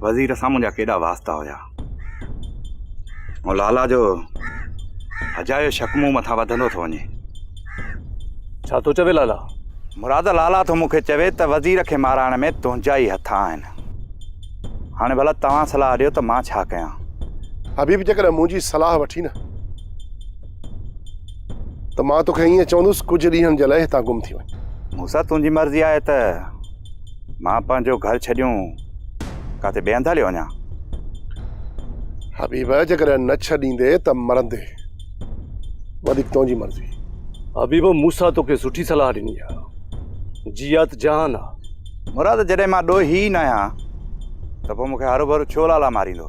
وزير سان منهنجا ڪيڏا واسطا هيا. ۽ لالا جو اجايو شڪ مون مٿان وڌندو ٿو وڃي. ڇا ٿو چوي لالا؟ مراد لالا ٿو مون کي چوي ته وزير کي مارائڻ ۾ تنهنجا ئي هٿ آهن. هاڻي ڀلا توهان صلاح ڏيو ته مان ڇا ڪيان؟ حبيب جيڪڏهن منهنجي صلاح وٺين نه ته مان توکي ائين چوندس ڪجهه ڏينهن جي لاء هتان گم ٿي وڃ. موسيٰ تنهنجي مرضي آهي ته مان پنهنجو گهر ڇڏيون ڪاٿي ٻئي هنڌ هليو وڃان؟ حبيب جيڪڏهن نه ڇڏيندي ته مرندي. وڌيڪ تنهنجي مرضي. حبيب موسيٰ توکي سٺي صلاح ڏني آ. جيئا ته جهان آ. مراد جڏهن مان ڏوهي ئي ناهيان ته پوء مون کي هروڀرو ڇو لالا ماريندو؟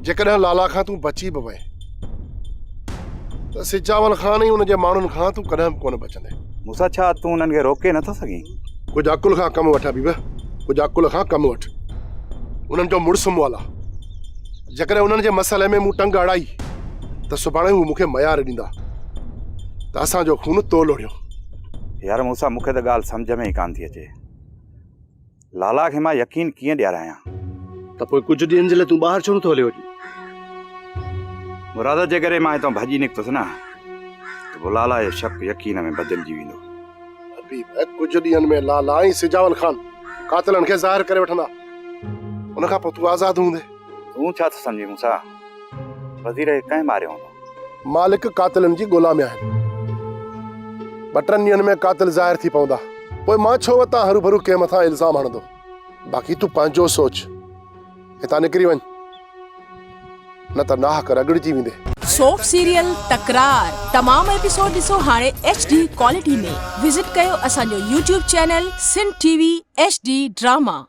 جيڪڏهن لالا کان تون بچي به وئين ته سجاول خان ۽ ان جي ماڻهن کان تون ڪڏهن به ڪونه بچندين. موسيٰ ڇا تون انهن کي روڪي نٿو سگهين؟ ڪجهه عقل کان ڪم وٺ حبيب، ڪجهه عقل کان ڪم وٺ. انهن جو مڙس مئل آ. جيڪڏهن انهن جي مسئلي ۾ مون ٽنگ اڙائي ته سڀاڻي هو مون کي ميار ڏيندا ته اسان جو خون تو لوڙهيو. يار موسيٰ مون کي ته ڳالهه سمجهه ۾ ئي ڪانه ٿي اچي. لالا کي مان يقين ڪيئن ڏيارايان؟ ته پوء ڪجهه ڏينهن جي لاء تون ٻاهر ڇو نٿو هليو وڃين؟ مراد جيڪڏهن مان هتان ڀڄي نڪتس نه ته پوء لالا جو شڪ يقين ۾ بدلجي ويندو. حبيب ڪجهه ڏينهن ۾ لالا ۽ سجاول خان قاتلن کي ظاهر ڪري وٺندا. ان کان پوء تون آزاد هوندين. تون ڇا ٿو سمجهين موسيٰ؟ وزير کي ڪنهن ماريو هوندو؟ مالڪ قاتلن جي ڳولا ۾ آهن. ٻه ٽن ڏينهن ۾ قاتل ظاهر ٿي پوندا. پوء مان ڇو وتان هروڀرو ڪنهن مٿان الزام هڻندو. باقي تون پنهنجو سوچ. هتان نڪري وڃ. نه ته ناحق رڳڙجي ويندين. سوپ سيريل تڪرار تمام ايپيسوڊ ڏسو هاڻي ايڇ ڊي ڪوالٽي ۾ وزٽ ڪيو اسان جو YouTube channel Sindh T V H D drama.